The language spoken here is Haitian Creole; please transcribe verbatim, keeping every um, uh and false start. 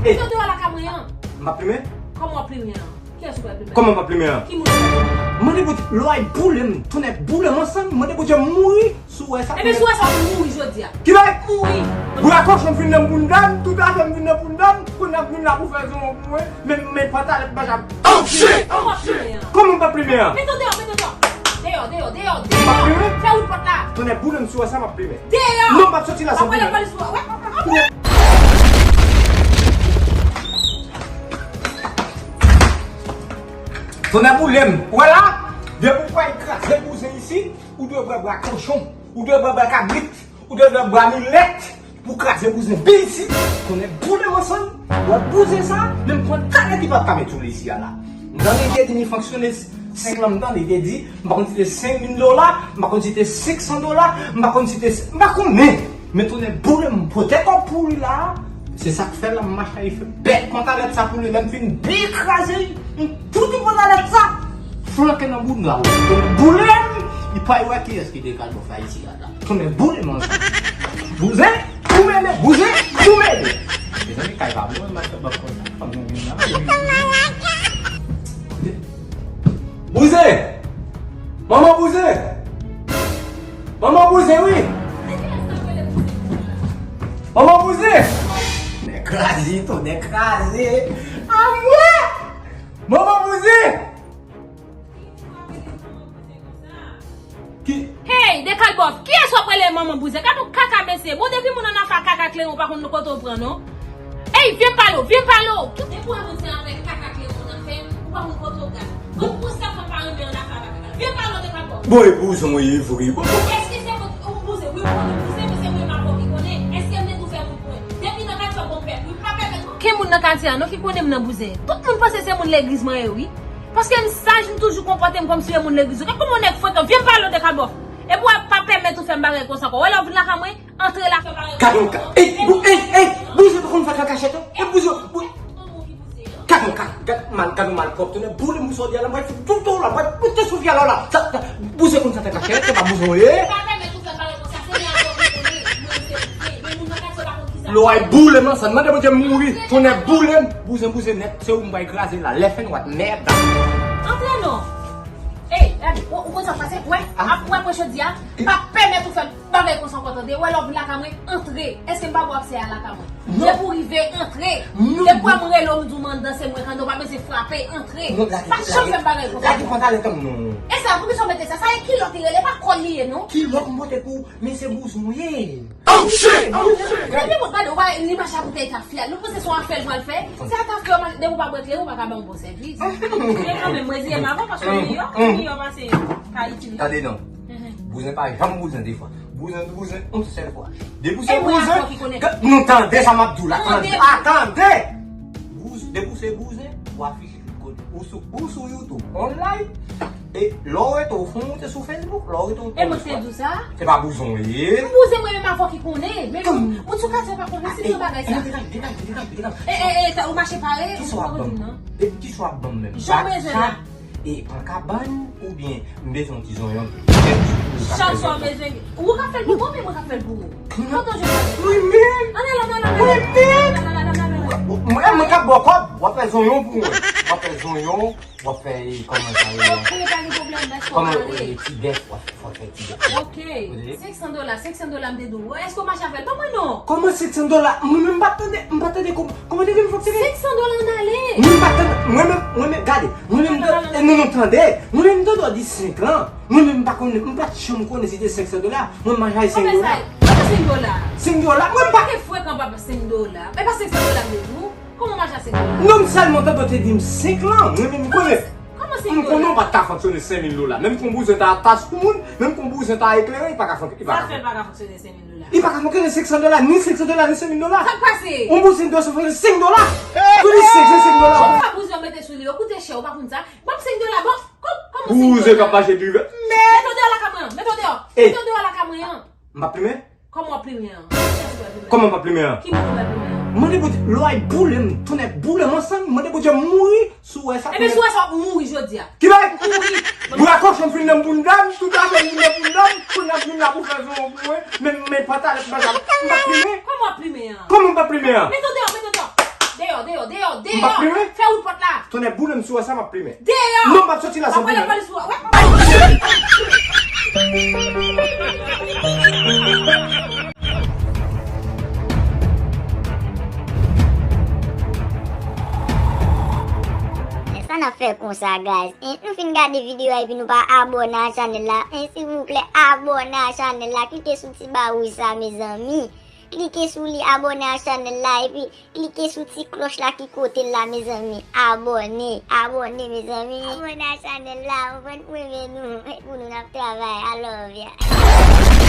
Ey. Mete w deyò lakay mwen an. M ap plimen? Kòman w ap plimen an? Kiyès ou pral plimen? Kòman m ap plimen an? Ki moun ou pral plimen? Mande Bondye, lò ay boule m, tonnè boule m ansanm, mande Bondye m mouri, si w wè sa. Ebyen, si w wè sa, w mouri jodi a. Ki bay? Mouri. Bra kochon vin nan bounda m, tout afè m vin nan bounda m, kounye a m vin la pou fè zon pou mwen, men, men pantalèt pa jan. Oh, shit! Kòman w ap plimen an? Kòman m pa plimen an? Mete w deyò, mete w deyò. Deyò, deyò, deyò, deyò. M ap plimen? Fè wout pòt la. Tonnè boule m, si w wè sa, m ap plimen. Deyò. Non, m ap soti la san plimen. Tonnè boule m. Ou wè la? Depi w kwè kraze bouzen isit, ou dwe bwè bra kochon. Ou dwe bwè bra kabrit. Ou dwe bwè bra milèt pou kraze bouzen pi isit. Tonnè boule m ansanm. Ou wè bouzen sa, menm pantalèt li p ap ka mete sou li isi a la. M tande te di ni fonksyone senk lan, m tande te di, m pa konn si te senk mil dola, m pa konn si te senk san dola, m pa konn si te, m pa konnen. Men tonnè boule m pote kòb pou li la. Se sa k fè la m mache al fè bèl pantalèt sa pou li. Lè m fin byen kraze li, m pote pantalèt sa flanke nan bounda w. Tonnè boule m, li pa wè kiyès ki te kal bò fè isi a la. Tonnè boule m ansanm. Bouzen, ou mele, bouzen, ou mele. Mezanmi, kay pa mwen, m al fè bòs konsa. Fanm nan vin la. Bouzen! Manman bouzen! Manman bouzen, wi! Manman bouzen! Nèg kraze, tonnè kraze! Amwe! Manman bouzen! Ki? Hey, Dekalbòf, kiyès w ap rele manman bouzen? Gad yon kaka mesye. Bon, depi moun annafè a kaka kleren, ou pa konn kote w pran, non. Ey, vye palo, vye palo. Depi w wè moun se avèk kaka kleren annafè, ou pa konn kote w pran. Bon, pou sa fanm pa renmen annafè avèk kaka. Vye palo, Dekalbòf. Bon, e bouzen w ye vre. Bon, bon. Èske se mwen ki bouzen? Wi, mwen bouzen, men se mwen pa fò ki konnen. Èske m te tou fè moun pwen? Depi nan katye bon pèp, wi, pa pèmèt okenn moun nan katye a, non, ki konnen m nan bouzen. Tout moun panse se moun legliz mwen ye, wi. Paske m saj, m toujou konpòte m kòmsi se moun legliz. Gad kòman nèg frekan, vye palo Dekalbòf. Epi w ap pa pèmèt ou fè m bagay konsa ankò. Wè lè w vin lakay mwen, antre la fè bagay konsa ankò. Gad yon ka, ey, bou, ey, ey, bouzen pa konn fè kaka kachèt, non. E bouzen, bou, gad yon ka, gad mal, gad yon malpwòpte, tonnè boule m ou sòti a la, m pral fout tout ou la, m pral mete sou fya la, la. Sa, sa, bouzen konn sa fè kachèt, se pa bouzen w ye. Pa pèmèt ou fè bagay konsa, se nèg yo ki konnen, mwen se bouzen, men moun nan katye pa konn ki sa. Lò ay boule m ansanm, mande Bondye m mouri, tonnè boule m, bouzen, bouzen nèt, se ou m pral kraze la, lè fè nwat, mèd. Antre non. Ey, gade, ou, ou konn sa k pase? Wè, ap, wè, mwen jodi a, pa pèmèt ou fè bagay konsa ankò tande. Wè, lè w vin lakay mwen, antre. Èske m pa ba w aksè a lakay mwen? Non. Depi w rive, antre. Non. Depi w wè m rele w, m di w m anndan, se mwen k anndan, w pa bezwen frape, antre. Non, lage, pa janm fè m bagay konsa. Lage pantalèt an m non. E sa, poukisa w mete sa? Sa e kilòt li rele, pa kòl li ye, non. Kilòt m pote pou, men se bouzen w ye. Oh, shit! Oh, shit! Gade, gade, gade, ou pa, li mache ak boutèy tafya. Nou panse se yon afè l pral fè. Se a tafya, depi ou pa bwè kleren, ou pa ka ban m bon sèvis. Men kanmenm, reziye m avan, paske miyò, miyò pase pa itilize. Tande non. Bouzen pa janm bouzen de fwa. Bouzen, bouzen, yon sèl fwa. Depi se bouzen, nou tande sa m ap di w la. Tande, tande. Bouzen, depi se bouzen, w afiche. Ou sou, ou sou YouTube, online. E lè w rete, ou fè w monte sou Facebook, lè w rete, ou... E mwen te di w sa? Se pa bouzen w ye. M bouzen mwen menm avè w ki konnen. Men moun, moun sou katye pa konnen si se bagay sa. E, e, e, ou mache pare, ou pa di m non. Kisa w ap ban m menm? Jan mwen jwenn la. E pankabann oubyen m bezwen yon ti zonyon. Chak swa w bezwen. Ou ka fè l pou mwen, men mwen ka fè l pou ou. Mwen menm? Mwen menm? Mwen, mwen k ap ba w kòb, w ap fè zonyon pou mwen. W ap fè zonyon, w ap fè, kòman sa rele? Kòman, e, ti bèf, w ap fè, w ap fè ti bèf. Ok. Senk san dola, senk san dola m te di w. Èske w mache avè l? Ban mwen non. Kòman senk san dola? Mwen menm m pa t tande, m pa t tande kòman, kòman te vin fonksyone. Senk san dola ann ale. Mwen pa t tande, mwen menm, mwen menm, gade, mwen menm, e, non, non, tande. Mwen menm m tande w di senk lan. Mwen menm m pa konnen, m pa t janm konnen si te senk san dola. Mwen m pa jwenn senk dola. Kòman senk dola? Senk dola, mwen pa... Ou te frekan papa, senk dola. E pa senk san dola m te di w. Kòman w mache a senk dola? Non, m sèlman tande w te di m senk lan. Mwen menm m konnen. Kòman senk dola? M konnen w pa t ka fonksyone senk mil dola. Menm kon bouzen ta tas pou moun, menm kon bouzen ta eklere, li pa ka fonk-, li pa ka... Sa fè l pa ka fonksyone senk mil dola? Li pa ka fonksyone senk san dola, ni senk san dola, ni senk mil dola. Sa k pase? Yon bouzen dwe fonksyone senk dola. Pou li senk, se senk dola. Ou pa bouzen mete sou li, yo koute chè, ou pa konn sa. Ban m senk dola, bon. Kòman senk dola? Bouzen k ap mache drive. Mèt ou deyò lakay mwen an. Mèt ou deyò. Mèt ou deyò lakay mwen an. M ap plimen? Kòman w ap plimen an? Kòman m ap plimen an? Ki moun w ap plimen an? Mande Bondye, lò ay boule m, tonnè boule m ansanm, mande Bondye m mouri, si w wè sa. Ebyen, si w wè sa, w ap mouri jodi a. Ki bay? Mouri. Bra kochon fin nan bounda m, tout afè m fin nan bounda m, kounye a m vin la pou fè zon pou mwen, men, men pantalèt m pa janm, m p ap plimen. Kòman w ap plimen an? Kòman m p ap plimen an? Mèt ou deyò, mèt ou deyò. Deyò, Deyò, deyò, deyò. M p ap plimen. Fè wout pòt la. Tonnè boule m si w wè sa, m ap plimen. Deyò. Non, m p ap soti la san plimen. M ap pale polis ou a. Wè. Men sa n ap fè konsa, guys. En, nou fin gade videyo a epi nou pa abòne a chanèl la. En, silvouplè, abòne a chanèl la. Klike sou ti ba wouj sa, mezanmi. Klike sou li, abòne a chanèl la, epi klike sou ti klòch la ki kote l la, mezanmi. Abòne, abòne, mezanmi. Abòne a chanèl la, ou konprann, pou renmen nou, pou nou n ap travay. I love ya.